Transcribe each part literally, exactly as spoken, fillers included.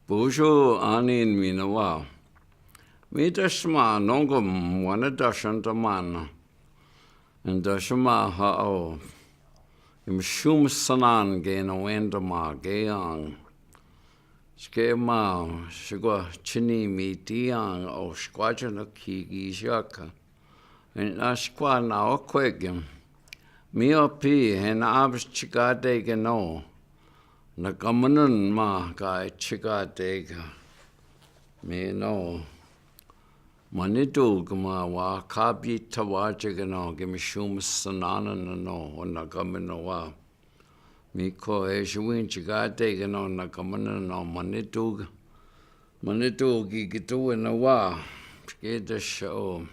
Bushu anin mi na wa. Mi tashma nongo mwana tashan tamana. And tashma ha o. Im shum sanan ge na wenda ma ge ang. Shke ma, shkwa chini mi ti ang o shkwa chana ki gi shaka. And na shkwa na o kwegim. Mi o pi, hen abs chikate ge no. Na kamanan ma ka chikate ge. Mi no. Manitu gama wa kapi tawa chike no, gimi shum sanana no, na kamana wa. Mi ko e shuwin chikate ge no, na kamana no, manitu. Manitu gi gitu na wa. Shke da sho.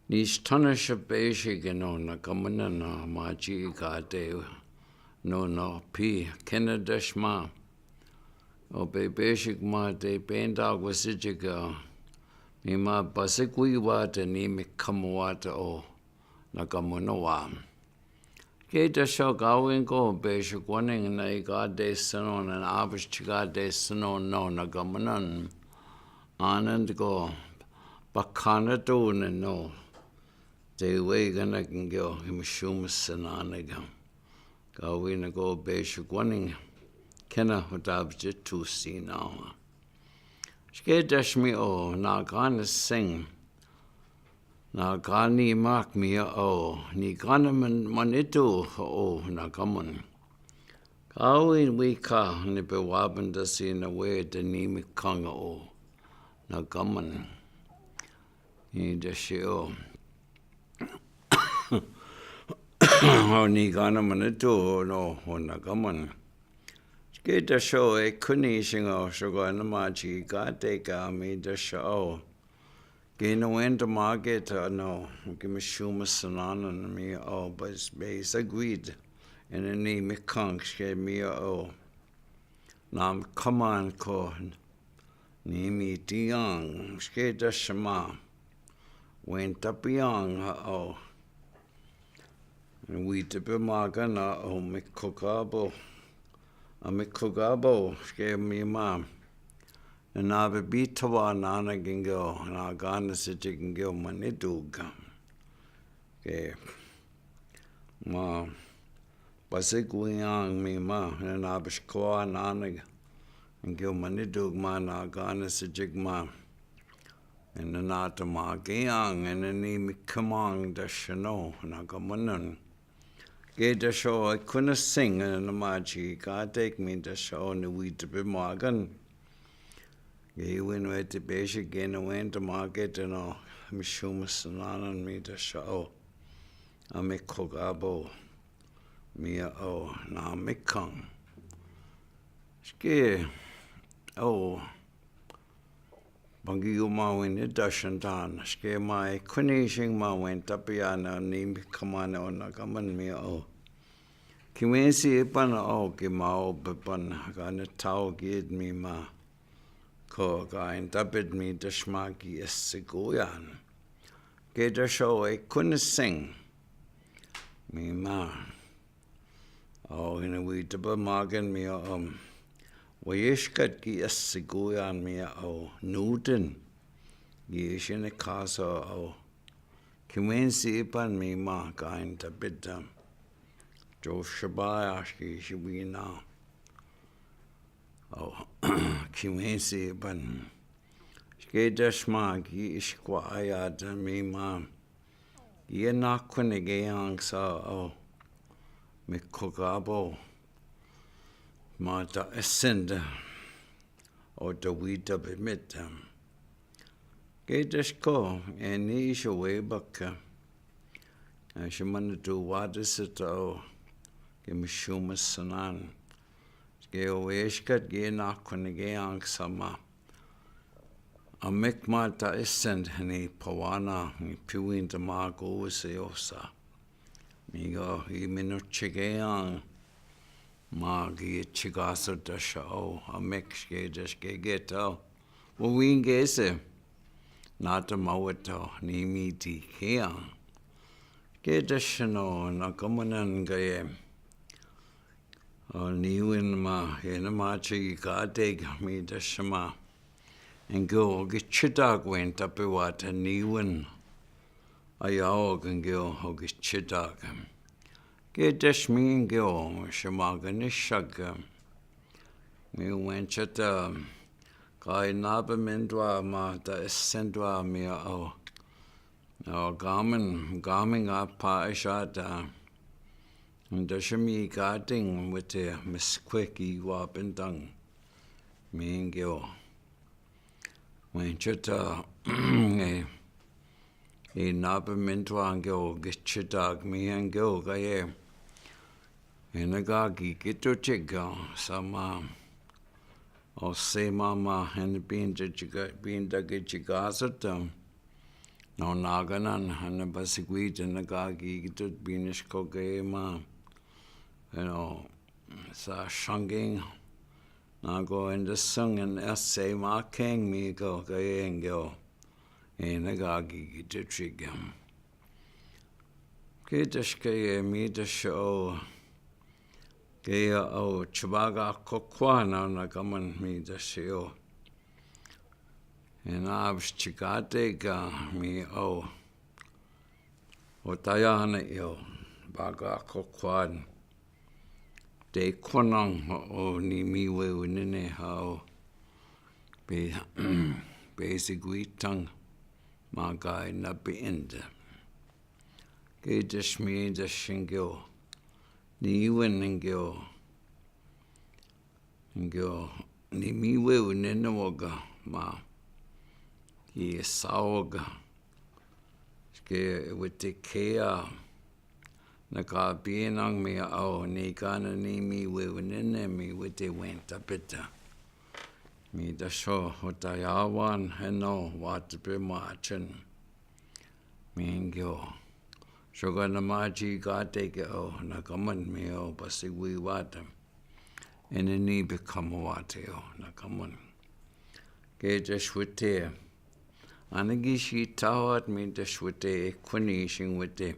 Ni stana sha beshik no na kamana na ma chikate no no pi kena dashma. O be beshik ma te penda kwasichika. Mi ma basikwi wata ni mi kamawata o na kamana wa. Ke ta sho gawin ko be sho kwaning na i ka de sano na na abas chika de sano no na kamanan. Anan ko bakana to na no. Te we gana kingyo him shum sanana gam. Gawin ko be sho kwaning. Kena hotab je tu si na. Shke dashmi o, na gana sing. Na gani mak mi o, ni gana man, manitu o, na gaman. Kawin wi ka, ni pe waban dasi na we de ni mi kanga o, na gaman. Ni dasi o. O ni gana manitu o, no, o na gaman. Shke dasho e kuni shingo shogo na ma chi ka te ka mi dasho. Ke na wenda ma ke ta no, ke mi shuma sanana na mi o bas bas agreed. And ni mi kang shke mi o. Na mi kaman ko ni mi tiang, shke dashma. Wen tapiang ha o. Wi tepe magan a o mi kokabo. A mi kokabo, shke mi ma. Na be bitawa nana gingo, na gana siti gingo manitu ga. Ke ma. Basi kuyang mi ma, na bas kwa nana. Ngiyo manidug ma na gana sijig ma. Na ta ma kiyang, na ni mi kamang da shano, na kamanan. Ke dasho, e kuna sing, na ma chi ka tek mi dasho, ni wi tepe magan. Ke win we tepe shi ke na wen ta ma ke te no, mi shuma sananan mi dasho. A mi kokabo. Mi o na mi kang. Shke o. Bangi yu ma wen e dashan tan. Shke ma e kuni shing ma wen tapiana ni mi kamana o na kaman mi o. Ki wen si e pan o ki ma o pe pan gana tau ki ed mi ma. Ko ka in tapit mi dashma ki e siguyan. Ke dasho e kuna sing. Mi ma. O ina wi tapa magan mi o, um, wa yeshkat ki e siguyan mi o nuten. Yeshin e kasa o. Ki wen si ipan mi ma ka in tapit, um, jo shabaya ki shiwina. O, ki wen si ipan. Shke dashma ki ishkwa ayata mi ma. Ye na kune ge ang sa o. Mi kokabo. Ma ta esenda. O ta wi ta bimita. Ke dashko, e ni isho we baka. E shimana tu wada sita o. Ke mi shuma sanan. Ke o eshkat ke na kuni ke ang sama. A mek ma ta esen ni pawana, ni piwin ta ma ko se osa. Mi go, i mino chike ang. Ma gi chikasa dasho, a mek shke dashke geto. Wa win gese. Na ta ma weto, ni mi ti ke ang. Ke dashano, na kamanan gaye. O niwin ma, ena ma ti kate mi ta sima. Ngeo, ke titak wen tapiwata niwin. Ayao ke ngeo, o ke titak. Ke ta simi ngeo, sima ke ni saka. Mi wen tata, ka inapa mendwa ma ta esendwa mi ao. O gamin, gamin a pa isata. Nda simi kating wete miskweki wa bentang. Mi ngeo. Wen tata, e, inapa mendwa ngeo ke titak mi ngeo ka e. Ena ka ki kito tiga sama. O se mama, ena binda tiga, binda ke tiga sata. No nakanan, ena basikwit, ena ka ki kito binda skoke ma. Eno, sa sanging. Nako enda sangin ese ma keng mi ko ke ngeo. Ena ka ki kito tiga. Ke ta sike mi ta sio. Ke o tibaga kokwana na kaman mi ta sio. Ena abs tikate ka mi o. O tayana io. Baga kokwan. Te konang o nimi we unene hao. Be, be sigwitang. Makai na be enda. Ke ta simi ta singeo. Niwin ngeo. Ngeo. Nimi we unene waga. Ma. Ye sawaga. Ke wete kea. Na ka binang mi ao ni ka na nimi we unene mi wete wen tapita. Mi ta so o tayawan heno wate pe macen. Mi ngeo. Soka na maji kate ke o na kaman mi o pasigwi wate. Ena ni be kamo wate o na kaman. Ke ta swete. Ana gisi tawat mi ta swete e kuni sing wete.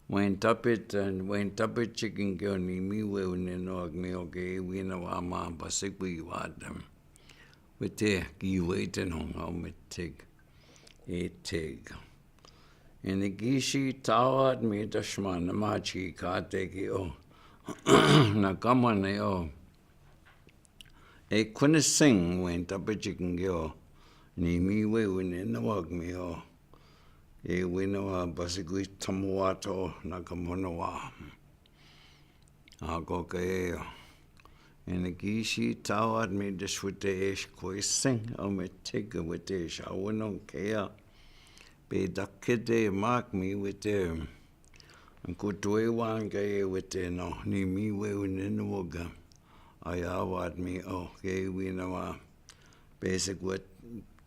Wen tapit, wen tapit chicken ke o nimi we uneno ak mi o ke wina wa ma pasigwi wate. Wete ki wete no nga o me tig. E tig. Ena gisi tawat mi ta sima na maji kate ke o. Na kaman e o. E kuni sing wen tapit chicken ke o. Nimi we unene wag mi o. E wina wa pasigwi tamu wato na kaman wa. Ako ke o. Ena gisi tawat mi ta swete e kwe sing o me tig wete sa wino kea. Be dakete mak mi wete. Nku twe wan ke wete no nimi we unene waga. Aya wat mi o ke wina wa. Basic wet,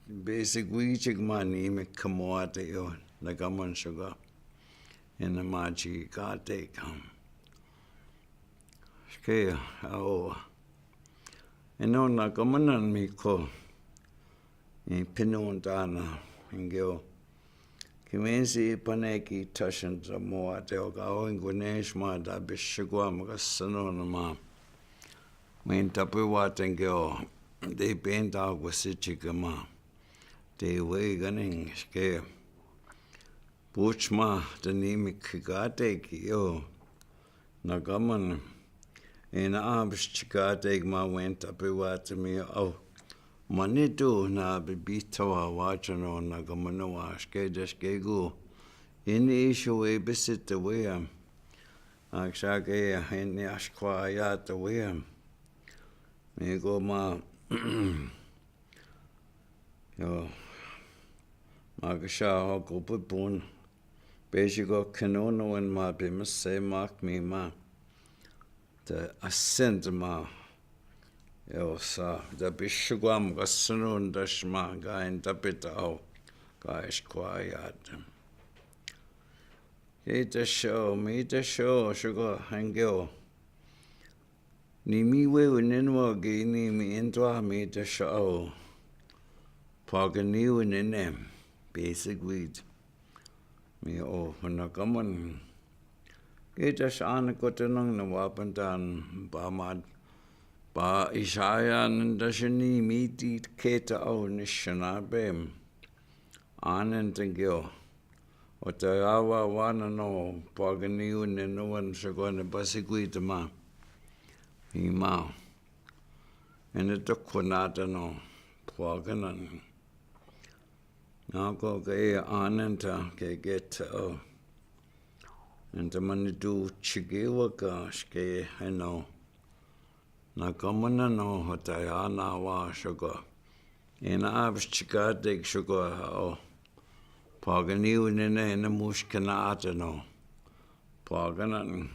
basic wi chik mani me kamo ate o. Na kaman sugar. Ena maji kate kam. Ke, ao. Eno na kamanan mi ko. I pinon tana, ngeo. Ki mensi i pane ki tasin ta mo ate o ka o ingones ma ta bishigwa ma ka sano na ma. Wen tape wate ngeo. Te penta ko siti kama. Te we ganing ske. Puch ma, ta nimi kikate ki o. Na kaman. Ena abs chikate ma wen tape wate mi o. Manitu na bibitawa wachano na kaman wa ske da ske gu. Ini isho we bisita we am. Aksake ini ashkwa ya ta we am. Mi go ma. Yo. Ma ka sha ho ko pupun. Pe shi ko kinono wen ma pe ma se mak mi ma. Te asent ma. Yo sa. Te pe shi ko am ka sino nda shma ka en tapita au. Ka ish kwa ya te. Ke te sho, mi te sho, shuko hangeo. Nimi we unenwa ke nimi entwa mi te sho. Pwa ke ni unene. Basic weed. Mi o huna kaman. Ke taš ane kote nong ne wapen tan ba mad, ba isayan taš ni miti keta au ne sinape. Anen tengeo. Ota yawa wana no pwagani u ne no wan sokone pasikwi tama. Ima. Ene to konata no pwaganan. Nako ke anenta ke geta o. Enta manitu chike waka shke heno. Nakamana no hotayana wa shoka. Ena abs chikate shoka o. Pwagani u nene ena mushkana ata no. Pwaganan.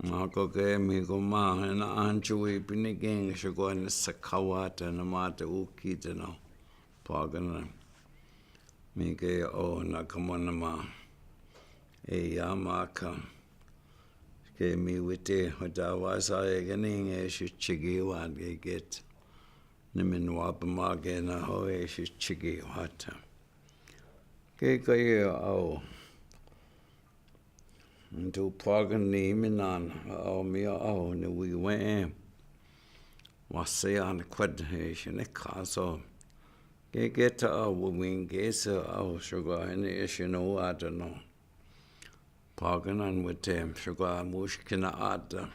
Nako ke mi goma ena anchu wi piniking shoka ena sakawata na mata ukita no. Pwaganan. Mi ke o nakamana ma. E yamaka. Ke mi wite hotawasa e ganing e shi chigi wa ke get. Ni min wapama ke na ho e shi chigi wata. Ke ke o. Ntu pwagani minan o mi o ni wiwe. Wase an kwed e shi ne kaso. Ke geta o wingesa o shoga hene e shi no ata no. Pwaganan wete shoga mushkina ata.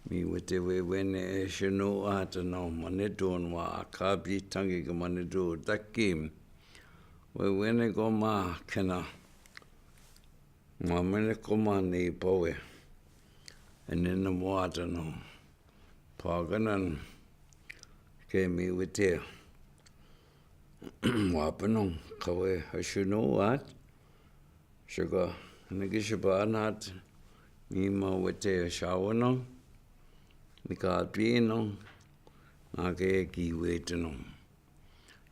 Mi wete wewene e shi no ata no manedon wa akabi tangi ke manedo dakim. Wewene goma kena. Mamene koma ni pawe. Ene na mwata no. Pwaganan. Ke mi wete. Wapanong kawe hashunu at. Shoga nigi shiba nat. Mi ma wete shawanong. Nika pinong. Nake ki wete nong.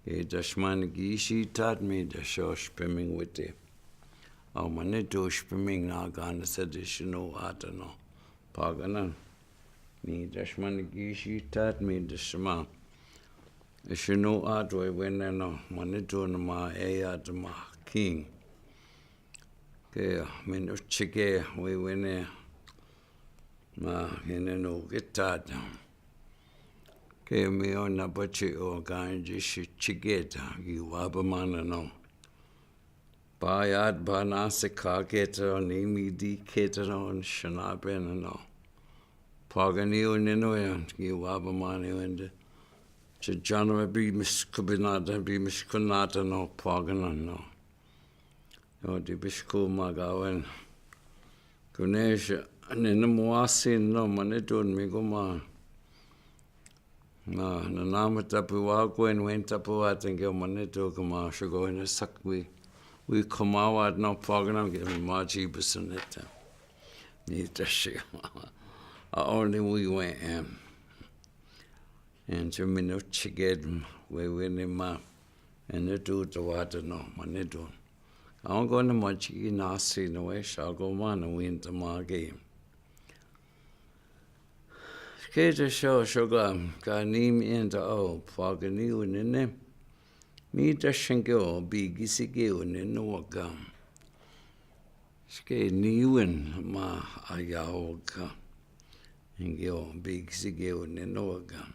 Ke dashman gishi tat mi dashosh peming wete. Au mane dosh peming na gana sa dashino ata no. Pwaganan. Mi dashman gishi tat mi dashma. Shino at wewene no. Mane do na ma e at ma king. Ke min uchike wewene. Ma hene no ke tata. Ke mi o na pachi o ka nji shi chiketa ki wapa mana no. Pa yat pa na se ka keta o ni mi di keta no shana pena no. Pwagani o neno ya ki wapa mana wende. Chijano bi miskubinata bi miskunata no pwaganan no. Yo di bisko magawen. Kunesh nene muasi no mane don mi goma. Na na nama tapi wa kwen wen tapi wa tenge mane do kama shogo ene sakwi. Wi kama wa no pwaganan ke mi maji bisaneta. Ni tashi. A only wi wen em. Ento mi no chiged wewene ma. Ene do tawata no mane do. Aongo na maji nasi no we shago mana winta magi. Keta sho shoga ka ni mi enta o pwagani u nene. Mi ta shengo bigi sige u nene waka. Ske ni wen ma ayaoka. Ngeo bigi sige u nene waka.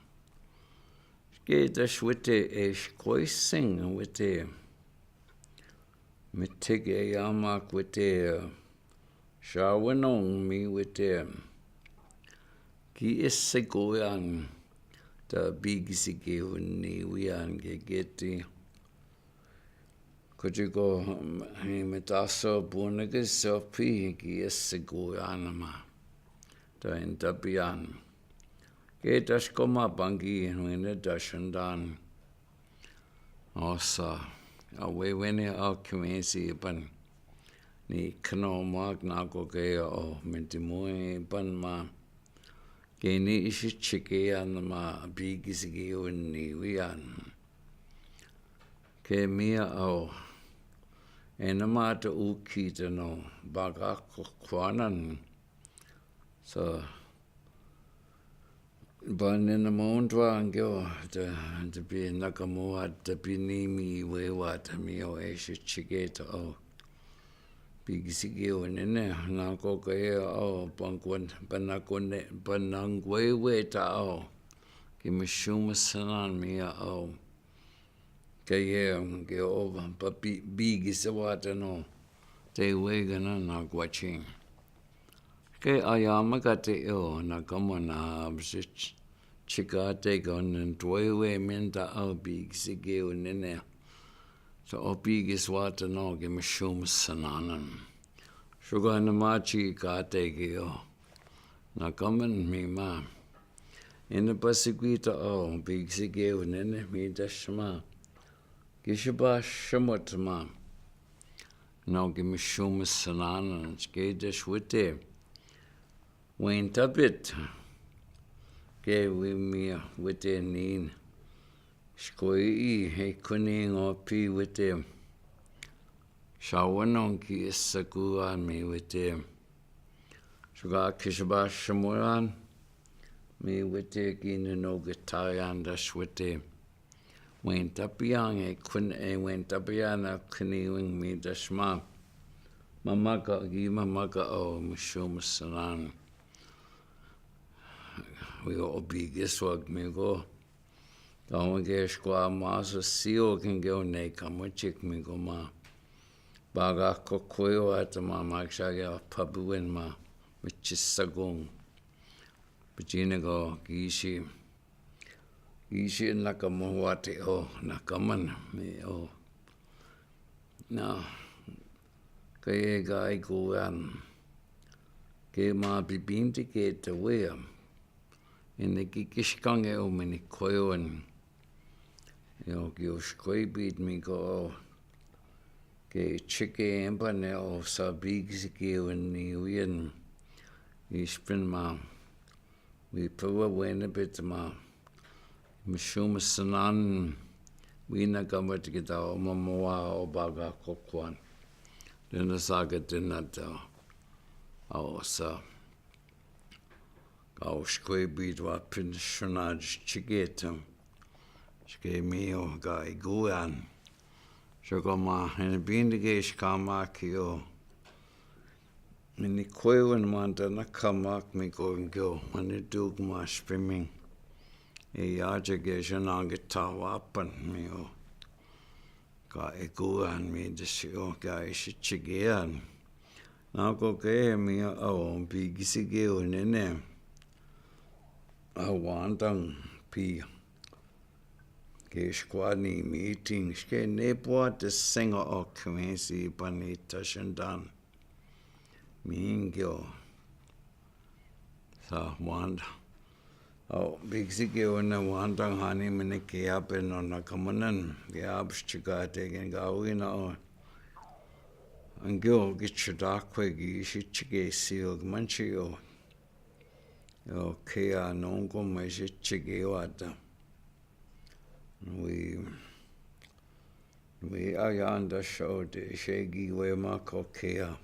Ske ta shwete e shkoising wete. Mitege yamak wete. Shawanong mi wete. Ki ese goyan. Ta bigi sige u ni wian gegeti. Kutiko mi metaso bunege sopi ki ese goyan ma. Ta intapian. Ke tasko ma bangi wene tashandan. Osa, a wewene a kumesi ipan. Ni kano mak nako ke o mentimu ipan ma. Ke ni isi chike an ma bigi sige u ni wian. Ke mi a o. Ena ma ta uki ta no baga kwanan. So, Ba nena maundwa ngeo ta, ta bi nakamoa ta bi ni mi wewa ta mi o e shi chiketa o. Bikisiki o nene, nako keye ao, panangkwe-, panangkwe-, panangkweweta ao. Ki misiumi sanan mi ao. Keye, ke o, pa bi-, bikisiwatano. Te wegana na kwachi. Ke aya makate o, na kamana, bisi ch-, chikate ko nen twe we minta ao bikisiki o nene. So o bikisiwatano ki misiumi sananan. Suga na machi kate ke o. Na kaman mi ma. Ina pasikwita o, bikisiki o nene mi dashma. Ki sipa simot ma. No ki misiumi sananan, ke dashwete. Wen tapit. Ke wi mi wete nin. Skoi i he kuning o pi wete. Sawanon ki isakuan mi wete. Suga ki sipa simulan. Mi wete ki nino gitayan dashwete. Wen tapian e kun-, e wen tapian a kuniwing mi dashma. Mamaka gi mamaka o misiumi sanan. Wi o bikisiwak mi ko. Kawang ke skwa ma so sio ken ke o ne kamachik mi ko ma. Baga kokwe wata ma maksha ke a pabuwen ma. Michisagong. Pachine ko kisi. Kisi na kamawate o, na kaman mi o. Na, keye ga ikuan. Ke ma bibinti ke te wea. Ene ki kiskang e o mini koyon. Yo ki o skoi bit mi ko o. Ke chike empa ne o sa bikisiki o ni wien. Ispin ma. Wi pawa wene bit ma. Misiumi sanan. Wi na kamat kita o mamawa o baga kokwan. Dena sa ke dena ta. A o sa. Ka o skwe bit wa pin shona chiketa. Chike mi o ga iguan. Choko ma, ene bindi ke shkama ki o. Mini kwe wen manta na kamak mi ko ngyo, mani dug ma shpiming. E ya chike shona ke tawapan mi o. Ka ikuan mi desi o ka isi chikean. Na ko ke mi a o bikisiki o nene. A wantang pi. Ke skwa ni meeting, ske ne pwa te senga o kumesi pani tashandan. Mi ngyo. Sa wanda. O, bikisiki o ne wantang hani mene ke ape no na kamanan. Ke ape chika te ken gawina o. Angyo ki chudakwe ki shi chike si o manchi o. O ke a nongo me shi chike wata. Wi, wi a yanda shote shegi we ma ko ke a.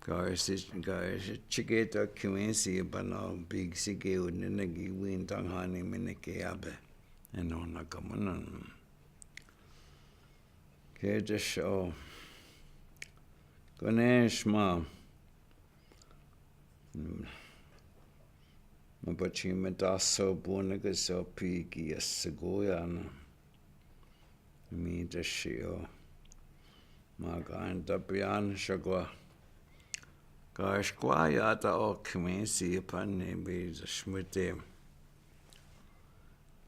Ka isi, ka isi chike ta kiwinsi bana bikisiki o nene gi wintang hani mene ke ape. Eno na kamanan. Ke te sho. Kone shma. Mapachimeta so puna ke so piki a seguyan. Mi te shio. Ma ka anta pian shakwa. Ka shkwa yata o kimisi pani bi te shmute.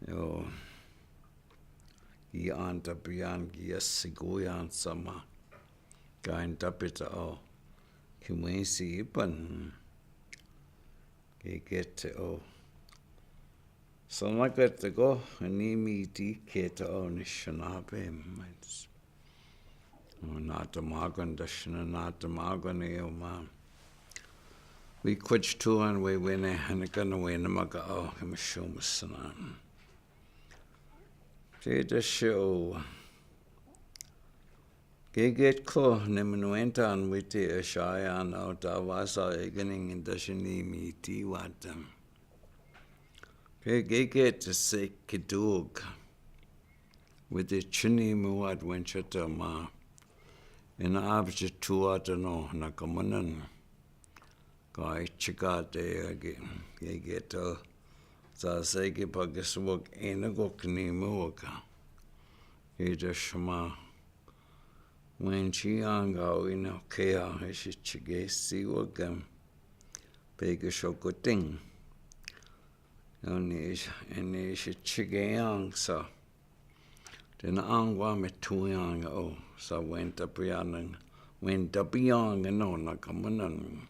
Yo. Ki anta pian ki a seguyan sama. Ka anta pita o. Kimisi pan. Ke kete o. Sana kete ko, ni miti kete o ni shanape. Nata magan da shana nata magan e o ma. Wi kwach tuan we wene, hanakan we na maga o, kama shuma sana. Te da sho. Ke get ko ne minuentan witi a shayan o ta wasa e ganing in da shini miti watan. Ke get se kidug. Witi chini muwat wenchata ma. Ena abjatū watano na kamanani. Ka i chikate ake, ke keto. Sa seke pakisuwak ena kok ni muwaka. Ke ta shama. Wen chi anga wina kea, e si chike siwaka. Peke shokoting. Eni, eni si chike ang sa. Tena angwa me tu yang o, sa wen tapianang, wen tapiang no na kamanani.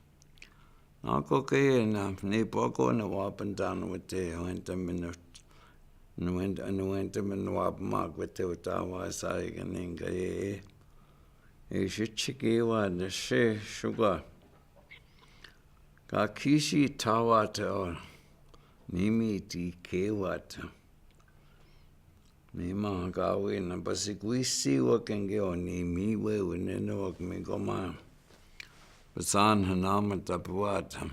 Ako ke na, ni poko na wapantan wate, wen tamino, wen, wen tamino wapamak wate utawa sa ikaning ka e. E si chike wa na si suga. Ka kisi tawata o, nimi ti kewata. Ni ma ka wina, basi kwisi wa kenge o nimi we wina no wa kemi koma. Pasan hanama tapuata.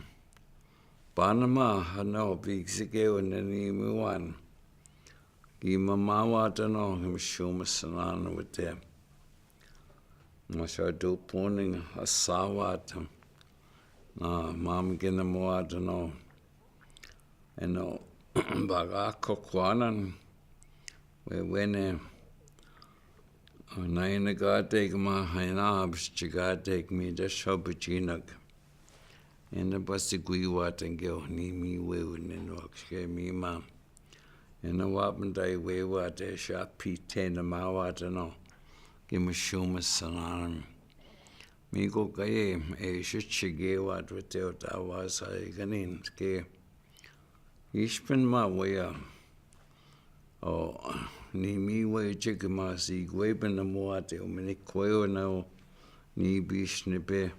Panama hano piksike o nimi wan. Ki mama watano, ki mashuma sanana wate. Masha do puning asawata. Na mama kina mo watano. Eno, baga kokwanan. We wene. Na ina gade kama haina abs chigade kmi da shobu chinak. Ena basi gwi watan geo nimi we wene no akshke mi ma. Ena wapan dai we wate sha pite na ma watano. Ki mashuma sanana. Mi ko kaye, e si chige wat wate o tawa sa ikanin ke. Ispin ma waya. O, nimi we chike ma si gwe ben na mo wate o mini kwe o na o ni bish ni pe.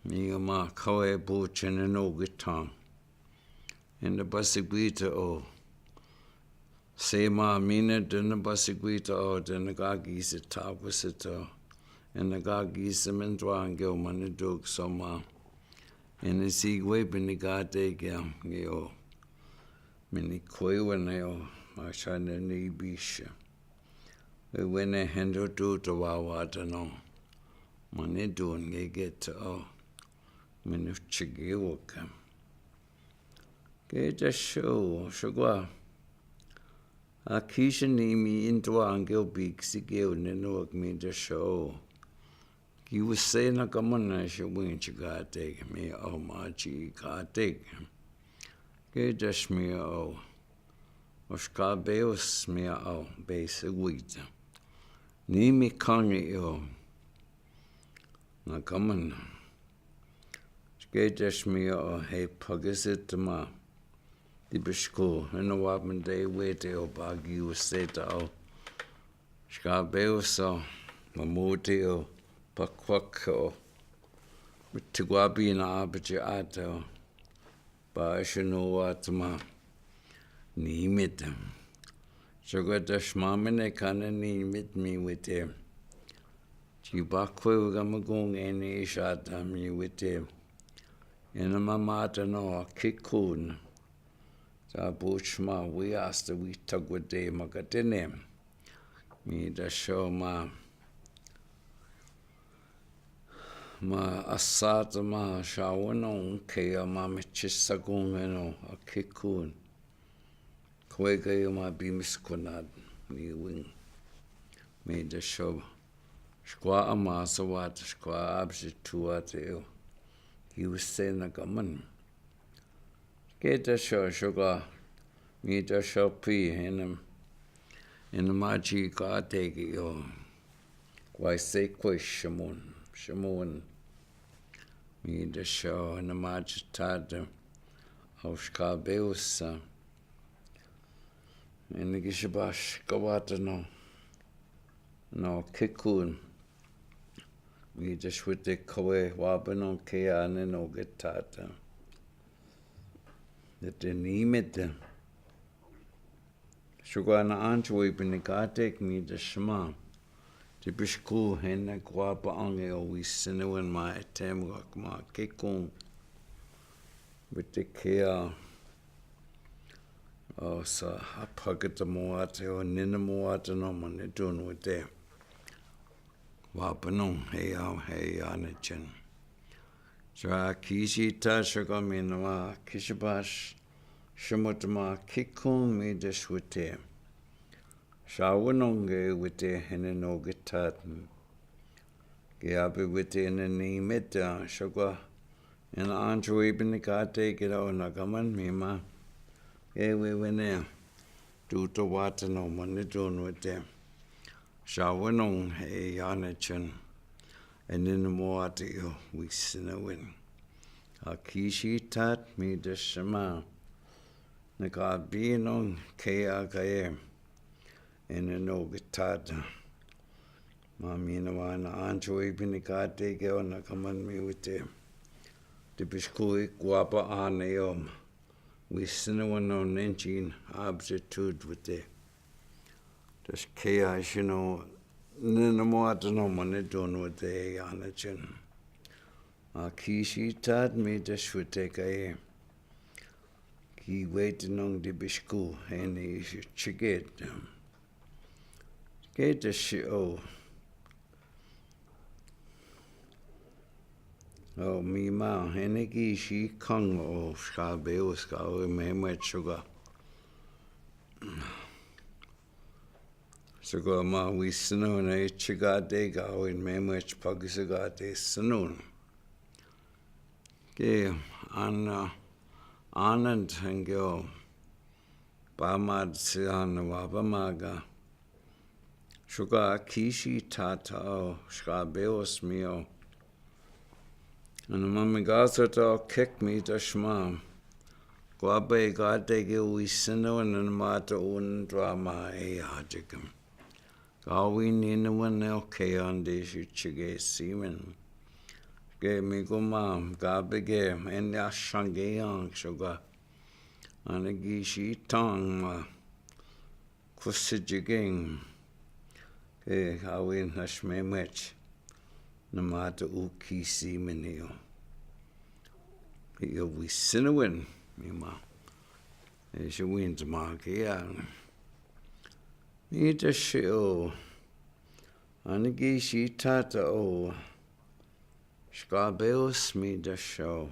Ni ma kawe bo chene no gitang. Ena basi gwita o. Se ma mina dena basi gwita o, dena gagi se tapu se to. Ena gagi se mentwang geo mani duk so ma. Ena si gwe bini gade geo. Mini kwe wene o, ma shane ni bisha. We wene hendo tu to wa watano. Mani dun ge get o. Mini chigi waka. Ke ta sho, shogwa. A kisha nimi intwa ange o big sige o neno ak mi ta sho. Ki wuse na kamana sho win chigate mi o ma chigate. Ke ta shmi o. O shkabeos mi o be se wita. Nimi kangi o. Na kamana. Ke ta shmi o he pagase tama. Di bishko, ena wapin de wete o bagi o seta o. Shkabeos o, mamuti o, pakwak o. Tigwabi na abaji ata o. Ba shinu watama. Nimit. Shogwa ta shmamine kana nimit mi wete. Chi bakwe wigamagung eni ishata mi wete. Ena mamata no kikun. Ta buchma wi asta wi tagwade makatene. Mi ta sho ma. Ma asata ma shawano kea ma michisagung eno a kikun. Kwe kea ma bimis kunad ni wing. Mi ta sho. Shkwa ama sawat, shkwa absi tuat eo. Ki wuse na kaman. Ke ta sho shoka, mi ta sho pi, ena, ena maji ka teki yo. Kwai se kwe shamun, shamun. Mi ta sho, ena maji tata, au shkabeosa. Ena kishabash kawata no, no kikun. Mi ta shwete kawe wabano ke ane no getata. Dete nimete. Shugana ancho we binikatek mi ta shma. Te bishku hena kwapa ange o wi sene wen ma etem gak ma kikun. Bete kea. O sa hapagata moate o nina moate no mane dun wete. Papanong, heyao, heyao na jen. Sa kisi ta sa ka mina ma kisi pas, sa mot ma kikong mi da swete. Sa wanong ke wete hene no ke tat. Ke ape wete hene ni meta sa ka, en anjo e bini kate ke da ona kaman mi ma. Ke we wene. Tuto wata no mane don wete. Sa wanong e yana chen. Ene no mo ate yo wisina wen. A kisi tat mi da sema. Na ka binong ke a ka e. Ene no ke tat. Ma mi na wana anjo e bini kate ke ona kaman mi wete. Te biskui kwapa ana yo. Wisina wano nenjin aptitude wete. Tes ke a sino nina mo ata no mane don wete yana chen. A kisi tat mi da swete ka e. Ki wete nong di bisku hene isi chiket. Ke da si o. O mi ma hene ki si kang o ska be o ska o me me chuga. Chuga ma wisino ne chiga de ga o me me chpag siga de sinun. Ke ana anan tengyo. Pamad siya na wapamaga. Suka kisi tata o, suka beos mi o. Ano mamigaso to kek mi to shma. Kwa be gate ke wisino na mata un drama e hatikim. Ka wi nina wane o ke ande si chige simen. Ke mi kuma ka be ke ende a shange yang suka. Ana gi si tang ma kusi jiging. Ke awi na shmemech. Na mata u kisi menio. Iyo wi sinawin. Mi ma. E si win tama ke yang. Mi ta si o. Ana gi si tata o. Shka beos mi da sho.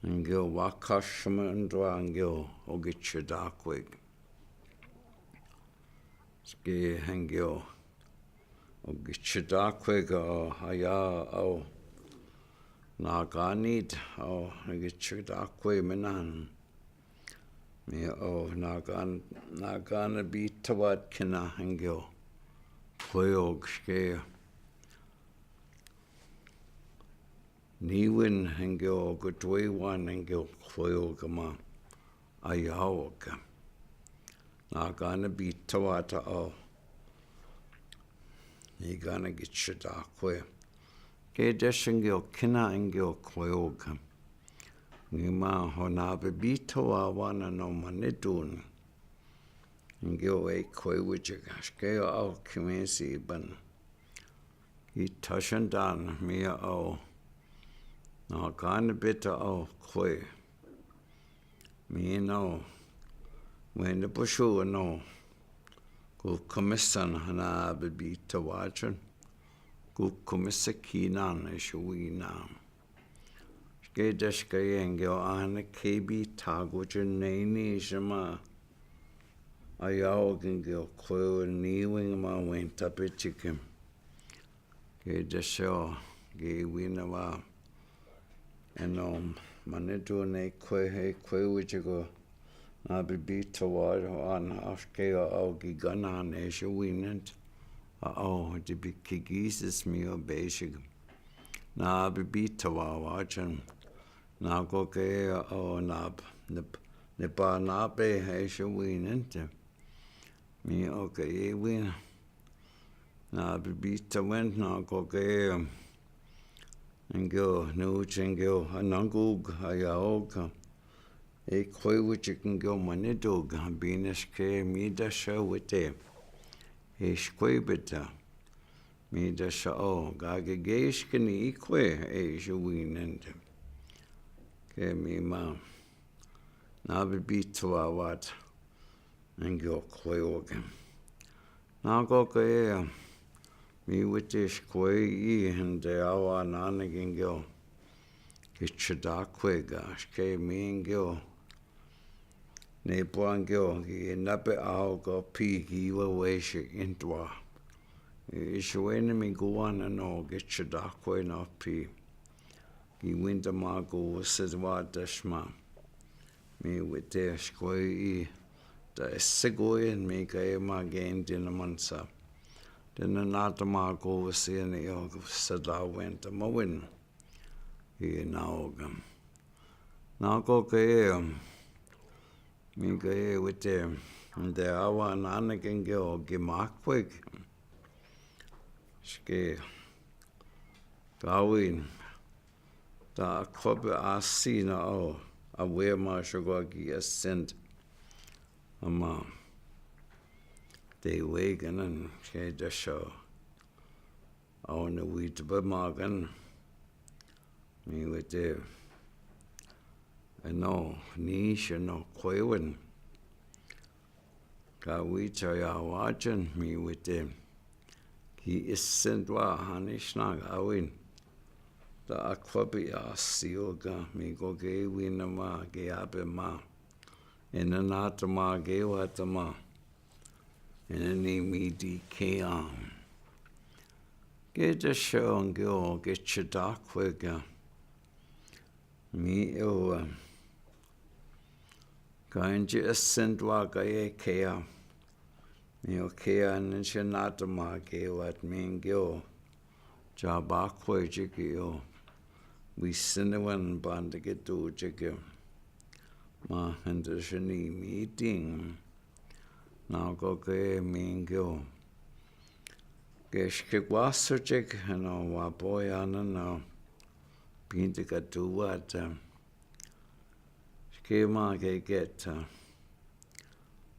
Ngil wa kashma ndra ngil ogi chidakwe. Ski ngil ogi chidakwe ga o haya o. Na ganit o ogi chidakwe minan. Mi o na gan, na gana bi tawat kina ngil. Kwe og ske. Niwin ngil og dwewan ngil kwe og ma. Ayawag. Na gana bi tawat o. Ni gana gi chidakwe. Ke da si ngil kina ngil kwe og. Ngi ma ho na bi bi tawawa na no manidun. Ngil e kwe wichik. Ske o kimesi ban. Ki tashandan mi o. Na gana bita o kwe. Mi no. Wene pusu no. Ku kumisan na bi bi tawachan. Ku kumisa kinan e shuwina. Ke da ske ngil ana ke bi tago chan neni shima. Ayawag ngil kwe niwin ma wen tapichikim. Ke da sho, ke wina wa. Eno, manitu ne kwe, he kwe wichiko. Na bi bi tawa, an aske o, o gi gana ne shi winant. A o, di bi ki gisis mi o beshig. Na bi bi tawa wachan. Na ko ke o, na, ne, ne pa na be, he shi winant. Mi o ke e win. Na bi bi tawen na ko ke, ngil, nu chingil, anangug, ayawag. E kwe wichik ngil manidug, binis ke mi da sha wite. E shkwe bita. Mi da sha o, ga ge ge shkini ikwe, e shuwinende. Ke mi ma. Na bi bi tawa wat. Ngil kwe ogen. Na ko ke, Mi wete škoe i hende awa nane kengeo ke Chautauqua ga, ške mi ngeo. Ne pwa ngeo ki nape aho ko pi ki wa we še intwa. I šoene mi guana no ke Chautauqua no pi. Ki winta ma ko se wa ta šma. Mi wete škoe i ta e segoen mi ka e ma gen dina mansa. Dina nata ma ko se ni o sa da winta ma win. I na oga. Na ko ke, mi ke wete, nde awa nane kengeo ke makwek. Ške, kawin, ta kope a sina o, a we ma šoga ki a send. Ama, te we ganan, ke da šo. Awa ne wit ba magan. Mi wete. Eno, ni šeno kwewen. Ka wit ya wajan, mi wete. Ki isendwa hani šna kawin. Ta akwabi a sioga, mi ko ke wina ma, ke abe ma. Ena nata ma, ke wata ma. Ena ni mi di ke a. Ke da šo ngeo ke Chautauqua ga. Mi o, ka inji asendwa ka e kea. Mi o kea ninji nata ma ke wat mi ngeo. Ja ba kwe jiki o. Wi sinewan banda ke tu jiki. Ma hende šeni meeting. Na ko ke mi ngeo. Ke ške kwa so jiki no wa boy ana no. Bindi ka tu wata. Ške ma ke geta.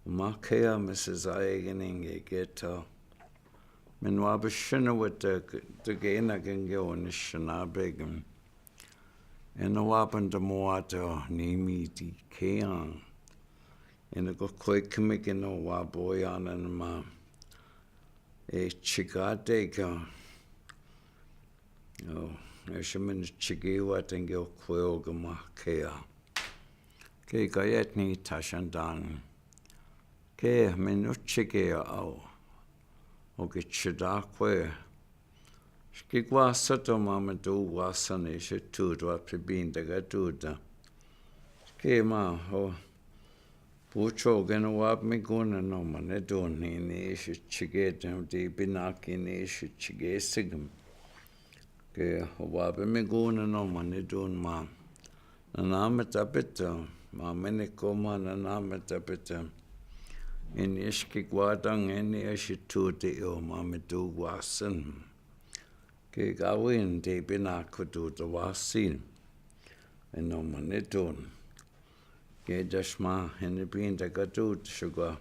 Ma kea Missus Aegening ke geta. Min wa bishina wata te ke ina kengeo ni šina begin. Ena wa banda mo wata ni mi di ke a. Ena ko kwe kemikeno wa boy ana ma. E chikate ka. O, e šemeni chike wata ngeo kwe o ke ma kea. Ke ka yet ni tashandan. Ke meni o chike a o. O ke Chautauqua. Ške kwa sato ma me tu wa sane še tu tu a pibinda ka tu ta. Ške ma o. Pucho gena wap mi guna no ma ne dun ni ni še chike te te binaki ni še chike sigim. Ke wap mi guna no ma ne dun ma. Nana me tapita, ma me ne koma nana me tapita. Ini eške gwadang ini eši tu te o ma me tu wasin. Ke gawin te bina kutu te wasin. Eno ma ne tun. Ke da šma ini binda kutu te šuga.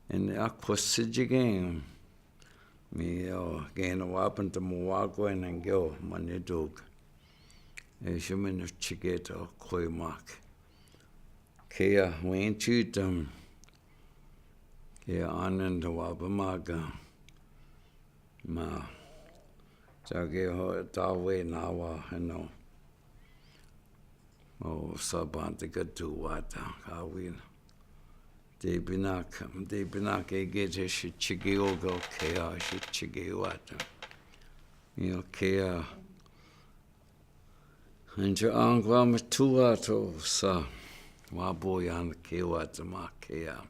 Ini akwasi jigin. Mi o, gena wapan te mo wako ena ngeo ma ne dug. E šumenu chiketa kwe mak. Kea wen chutam. Kea anan te wapa maga. Ma. Jake ho tawe nawa heno. O sabante ka tu wata kawin. Te binak, te binak e gete shi chiki ogo kea shi chiki wata. Io kea. Anjo angwa matua to sa. Wa boyan ke wata ma kea.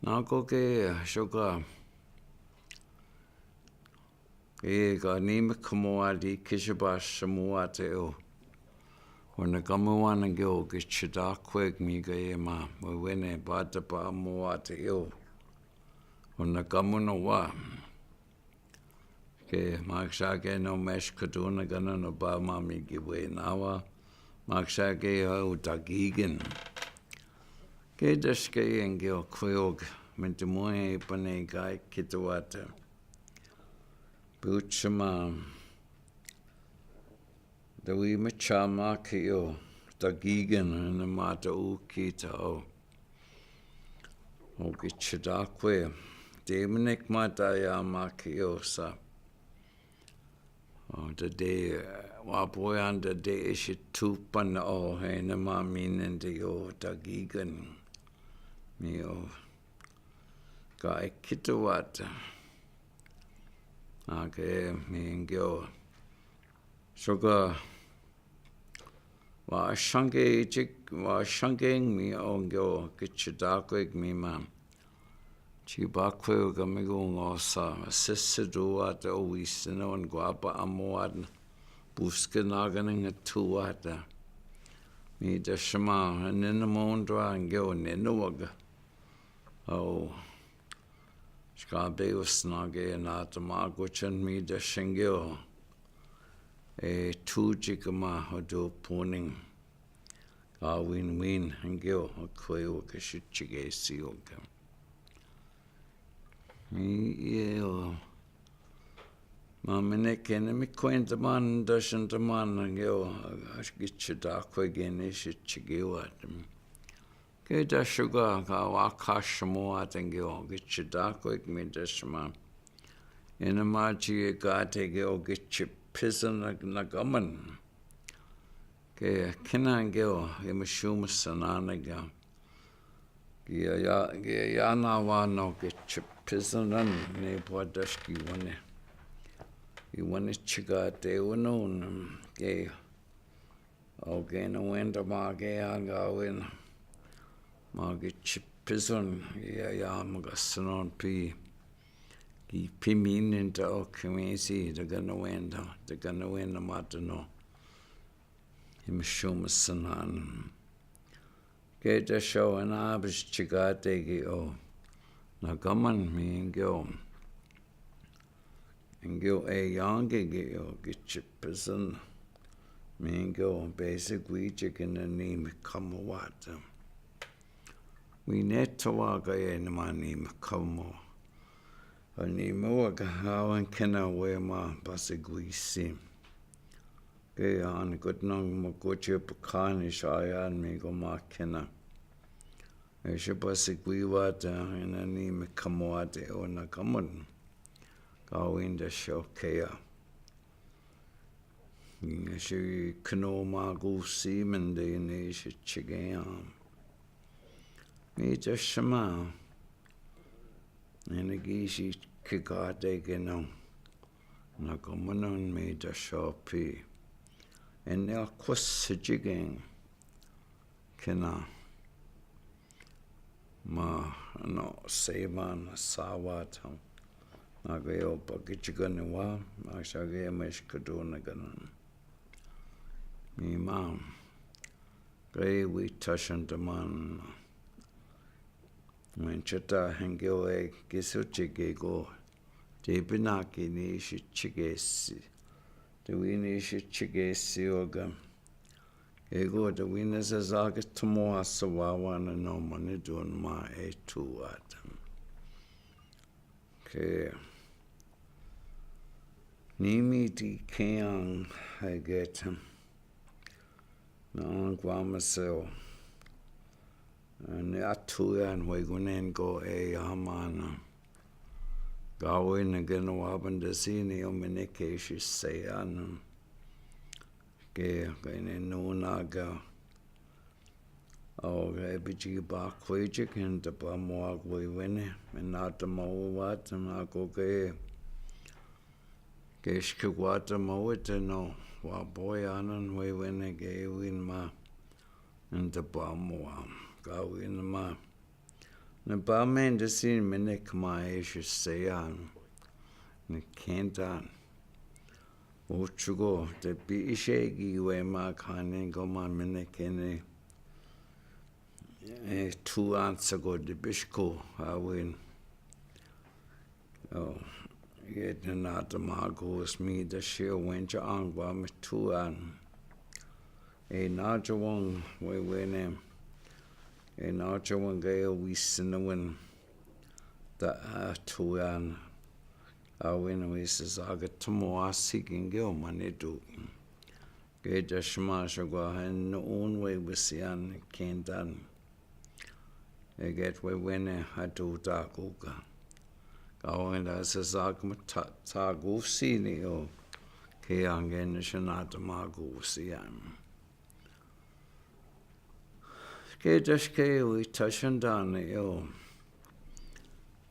Na ko ke shoka. E ka ni me kamoa di kishiba shamoa te o. O na kamoa na ge o ke chida kwek mi ka e ma. Mo wene bata pa moa te o. O na kamoa na wa. Ke maksake no mesh kaduna gana no ba ma mi gi we nawa. Maksake ha u dagigen. Ke deske en ge o kweog. Mentimue pane kai kitawata. Buchama. Dawi machama kio. Dagigen na mata u kita o. O ke chidakwe. Demonik ma daya ma keo sa. O, dede, wa boyan dede ishi tupan o hene ma minen de o dagigan. Mi o ka ekitawata. Ake mi ngeo. Soka wa shanke chik, wa shanke mi o ngeo kichidako ik mi ma. Chibakwe ka mi go ngosa, sese duwata o wisina wan gwapa amuwat, buske naganing tuwata. Mi dashama, nina mondwa ngeo nina waga. O, shkabe usnage na tamago chan mi dashingeo. E tuji kama hodo puning. Ka win win ngeo, kwe waka shichige si oka. Mi eo. Ma mene kene mi kwenta man dashan taman ngeo. Ashkichida kwe gene shichige wat. Ke dashuga ka wa kashmo at ngeo. Kichida kwe mi dashma. Ena ma chi e ka te ngeo kichipisa na, na gaman. Ke kena ngeo, e mashuma sanana ga. Ke ya, ke ya na wa no ke chipisa nan ne pwa dashki wane. I wane chika te wano, ke, o ke na wenda ma ke ya ga wen. Ma ke chipisa, ke ya ya ma ka sanon pi. Ki pi minen ta o kemesi, ta gana wenda, ta gana wenda ma ta no. Him shuma sanan. Ke ta sho ana abis chika te ki o. Na gaman mi ngeo. Ngeo e yange ki o ki chipisan. Mi ngeo basic wi chikin ni mi kama wata. Wi ne tawa ka e ni ma ni mi kama. Ani mi wa ka hawan kena we ma basic wi si. Ke an kutnong mo koche pakani shayan mi ko ma kena. E she basic wi wata, ina ni mi kama wata o na kaman. Ka winda sho kea. Ina she kano ma ko si mende ni she chigea. Mi ta shama. Ina ki shi kikate keno. Na kamanon mi ta shopi. Ina kwas chigeng. Kena. Ma, no, seman, sawat. Na ke o pakichikan wa, ma shage mesh kaduna kanan. Mi ma. Ke wi tashan taman. Wen chata henge we kisu chige go. Te pinaki ni shi chige si. Te wi ni shi chige si oga. Ego te wi ni sa zaka tumo asa wawa na no mani dun ma e tu ata. Ke. Ni mi ti keang hageta. Na angwa maseo. Ni atu yan hwe gunen go e yamana. Gawe na gena waban da sini o meneke shi seyan. Ke, ke ne nuna ga. O ga e biji ba kweje ken da ba mo agwe wene. Menata mo wat na ko ke. Ke shke wata mo wete no. Wa boy anan we wene ke win ma. Nta ba mo am. Ka win ma. Na ba men da sin mene kama e shi seyan. Na kentan. O chugo, te bi ishe gi we ma kanen go ma mene kene. E tu ansa go de bishko, a win. O, yet na nata ma go is mi da shi wenja angwa mi tu an. E na jawang we wene. E na jawang ga e wi sinawen. Da a tu an. A win wi sa zaga tumo a sikin ge o mane du. Ke da shma shagwa hen no un we wisian kendan. E get we wene ha tu ta kuka. Ka wangela sa sa kama ta, sa kusi ni o. Ke ange na sa na tama kusi an. Ke taske wi tasan tani o.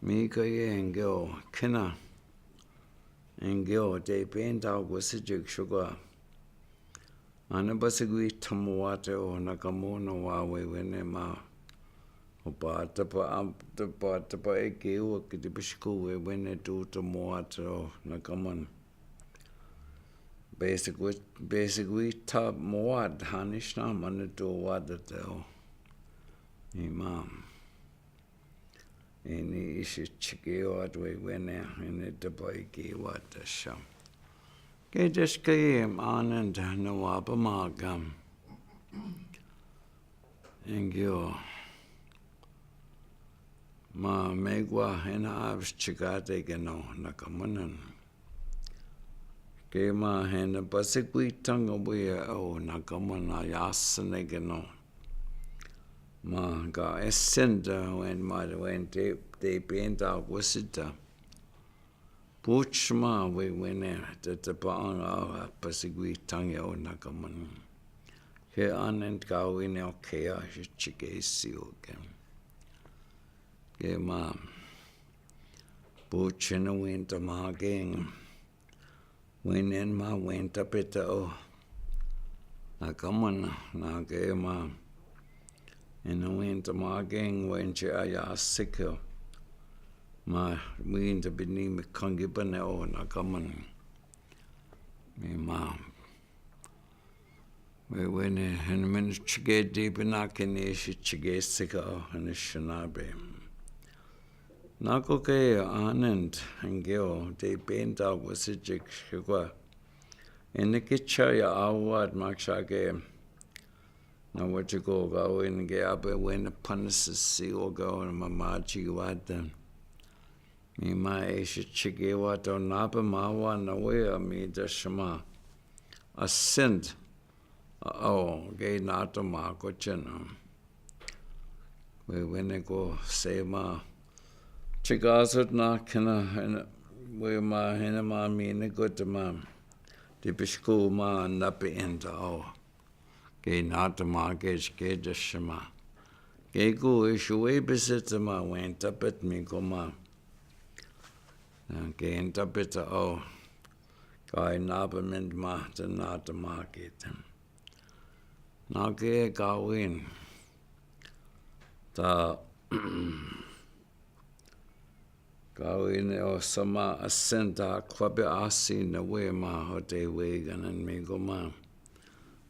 Mi ka ye ange o kena. Ange o te penta kusi jik suka. Ane pasigwi tamoate o na kamona wa wewene ma. O pa tapa am, tapa, tapa eke wa kiti pisku wewene tu tamoate o na kaman. Pasigwi, pasigwi tamoate hani sna mane tu wate o. Ni ma. Ini isi chiki wat wewene, ini tapa iki wat sa. Ke taske ananda na wa pa ma kam. Ange o. Ma megwa hena abs chikate keno na kamanan. Ke ma hena pasigwi tanga wia o na kamana yasane keno. Ma ka esenda wen ma wen te, te penta kusita. Puch ma wewene te te pa anga pasigwi tanga o na kaman. Ke anen ka wene o ke a chike si o ke. Ke ma puch na winta ma ke. Wenen ma winta peta o. Na kaman na ke ma. Ena winta ma ke wenche aya sike. Ma winta bini mi kangi pane o na kaman. Mi ma. Wewene hena men chike di pina kene si chike sika o hena sinabe. Nako ke anand angeo te penta wasi chik sikwa. Ene ke chaya awad maksake. Na wachiko gawin ke ape wene panasisi o gawin mamachi watan. Mi ma e si chike wato napa mawa na wea mi da shama. Ascend. A o ke nato ma ko chena. Wewene ko sema. Chikasut na kena hena, we ma hena ma mi ne ko te ma. Te pisku ma nape enta o. Ke nato ma ke ke da shama. Ke ko e shuwe pese te ma wen tapet mi ko ma. Ke en tapet o. Ka e nape men ma te nato ma ke te. Na ke kawin. Ta kawin o sama asenta kwape asi na we ma hote we ganan mi ko ma.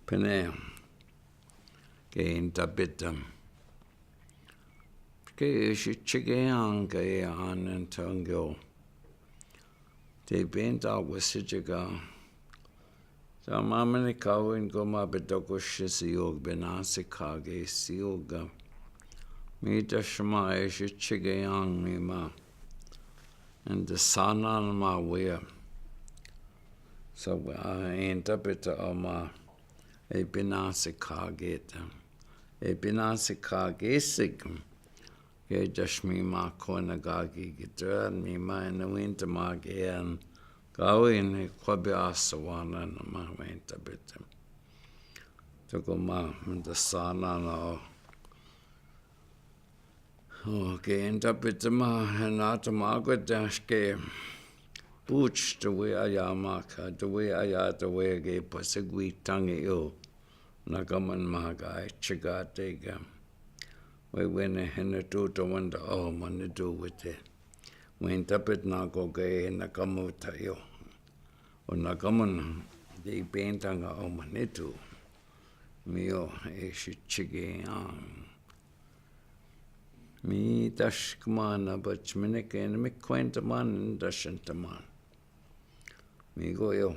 Pene. Ke en tapet am. Ke e si chike an ke e anen tangyo. Te penta wasi chika. Sa mamani kawin ko ma petoko si siyog benasi kage siyog. Mi ta shama e si chike an mi ma. And the sana ma wea. So a enta peta o ma. E benasi kage ta. E benasi kage sik. Ke jashmi ma kona gagi gitran mi ma ena winta ma ke an. Kawin e kwabi asawana na ma winta peta. Toko ma, minta sana na o. O ke enta peta ma, ena ta ma ko taske. Puch te we aya ma ka, te we aya te we ke pasagwi tangi o. Na kaman ma ka e chika te ka. Wewene hena tu to wanda o mane tu wete. Wen tapet na ko ke hena kamu ta yo. O na kaman de penta nga o mane tu. Mi o e si chike an. Mi tash kmana bach mene ke na mi kwenta man dashan taman. Mi go yo.